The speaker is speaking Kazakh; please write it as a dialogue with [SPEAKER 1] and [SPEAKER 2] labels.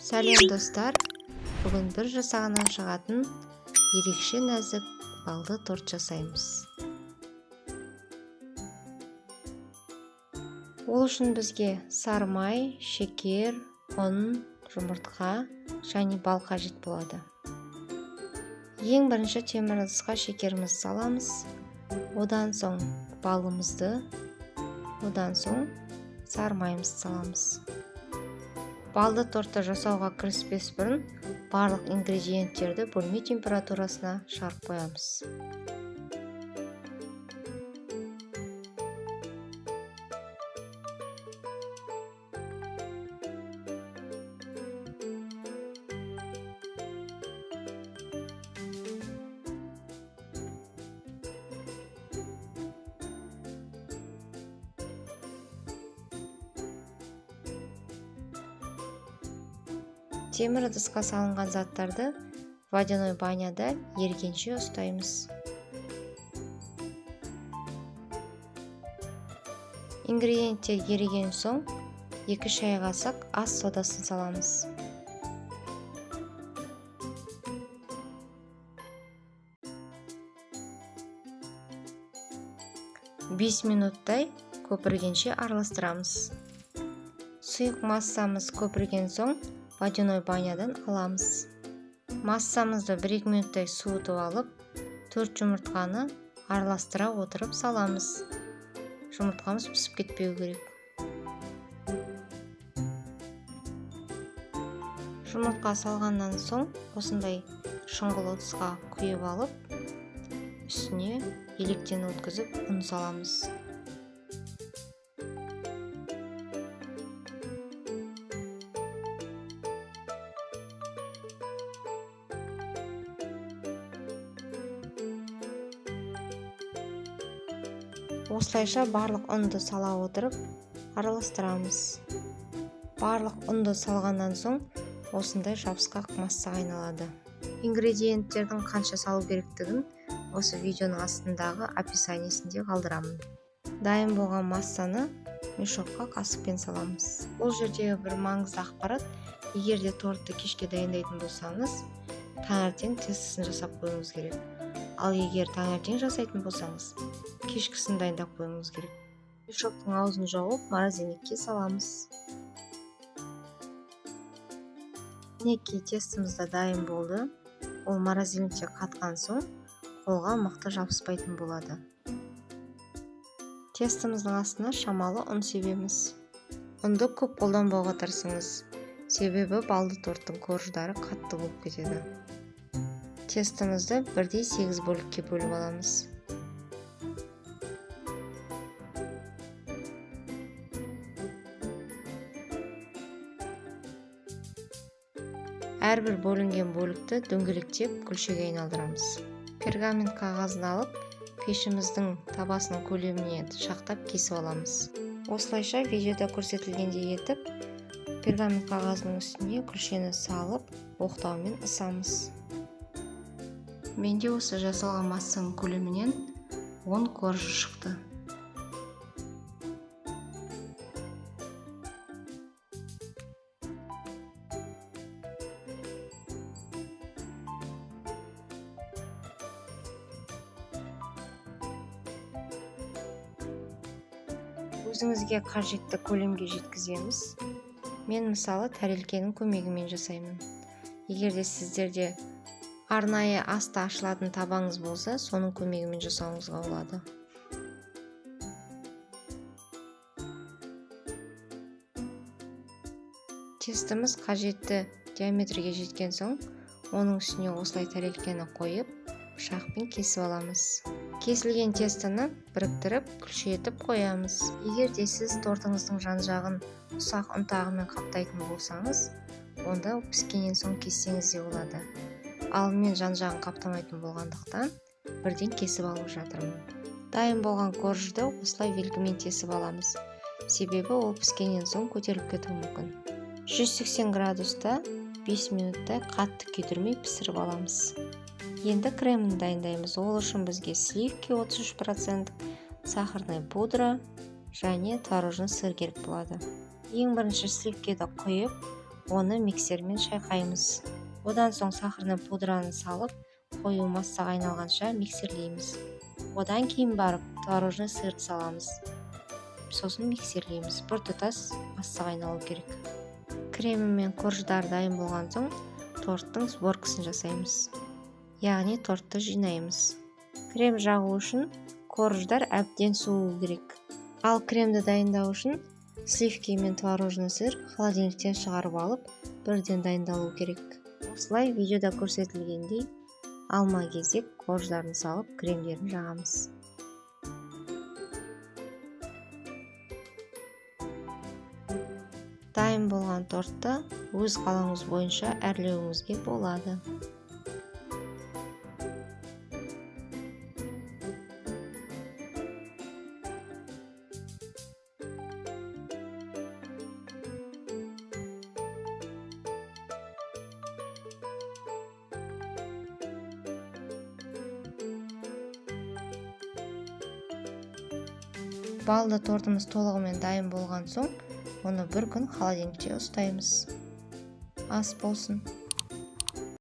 [SPEAKER 1] Сәлем достар, бүгін бір жасағаннан шығатын ерекше нәзік балды торт жасаймыз. Ол үшін бізге сары май, шекер, ұн, жұмыртқа және бал қажет болады. Ең бірінші темір ыдысқа шекерімізді саламыз, одан соң балымызды, одан соң сары майымызды саламыз. Балды тортты жасауға кіріспес бұрын барлық ингредиенттерді бөлме температурасына шығарып қоямыз. Темір ыдысқа салынған заттарды водяной баняда ергенше ұстаймыз. Ингредиенттер еріген соң 2 шай қасық ас содасын саламыз. 5 минуттай көпіргенше араластырамыз. Сұйық массамыз көпірген соң водяной банядан аламыз. Массамызды 1-2 минуттай суытып алып, 4 жұмыртқаны араластыра отырып саламыз. Жұмыртқамыз пісіп кетпеу керек. Жұмыртқа салғаннан соң осындай шұңғыл ыдысқа құйып алып, үстіне електен өткізіп ұн саламыз. Осылайша барлық ұнды сала отырып араластырамыз. Барлық ұнды салғаннан соң осындай жабысқақ массаға айналады. Ингредиенттердің қанша салу керектігін осы видеоның астындағы описаниесінде қалдырамын. Дайын болған массаны мешокқа қасықпен саламыз. Бұл жердегі бір маңызды ақпарат, егер де тортты кешке дайындайтын болсаңыз, таңертең тестосын жасап қоюыңыз керек. Ал егер таңертең жасайтын болсаңыз, кешкісін дайындап қоюыңыз керек. Мешоктың аузын жауып, морозильникке саламыз. Мінекей тестомыз да дайын болды. Ол морозильникте қатқан соң қолға мықты жабыспайтын болады. Тестомыздың астына шамалы ұн себеміз. Ұнды көп қолданбауға тырысыңыз, себебі балды торттың корждары қатты болып кетеді. Тестомызды бірдей 8 бөлікке бөліп аламыз. Әрбір бөлінген бөлікті дөңгелектеп күлшеге айналдырамыз. Пергамент қағазын алып, пешіміздің табасының көлеміне шақтап кесіп аламыз. Осылайша видеода көрсетілгендей етіп, пергамент қағазының үстіне күлшені салып, оқтаумен ысамыз. Менде осы жасалған массаның көлемінен 10 коржы шықты. Өзіңізге қажетті көлемге жеткіземіз. Мен мысалы тәрелкенің көмегімен жасаймын. Егер де сіздерде арнайы асты ашылатын табаңыз болса, соның көмегімен жасауыңызға болады. Тестіміз қажетті диаметрге жеткен соң, оның үстіне осылай тәрелкені қойып, пышақпен кесіп аламыз. Кесілген тестіні біріктіріп, күлше етіп қоямыз. Егер де сіз тортыңыздың жан-жағын ұсақ ұнтағымен қаптайтын болсаңыз, онда піскеннен соң кессеңіз де болады. Ал мен жан-жағын қаптамайтын болғандықтан бірден кесіп алып жатырмын. Дайын болған коржды осылай белгімен тесіп аламыз. Себебі ол піскеннен соң көтеріліп кетуі мүмкін. 180 градуста 5 минуттай қатты күйдірмей пісіріп аламыз. Енді кремін дайындаймыз. Ол үшін бізге сливки 33%, сахарная пудра және творожный сыр керек болады. Ең бірінші сливкені құйып, Оны миксермен шайқаймыз. Одан соң сахарный пудраны салып, қою массаға айналғанша миксерлейміз. Одан кейін барып творожный сырды саламыз. Сосын миксерлейміз. Біртұтас массаға айналу керек. Кремі мен корждар дайын болған соң торттың сборкасын жасаймыз. Яғни тортты жинаймыз. Крем жағу үшін корждар әбден суы керек. Ал кремді дайындау үшін сливки мен творожный сыр холодильниктен шығарып алып, бірден дайындалу керек. Осылай видеода көрсетілгендей алма кезек корждарын салып, кремдерін жағамыз. Дайын болған тортты өз қалауыңыз бойынша әрлеуіңізге болады. Балды тортымыз толығымен дайын болған соң, оны бір күн холодильникте ұстаймыз. Ас болсын.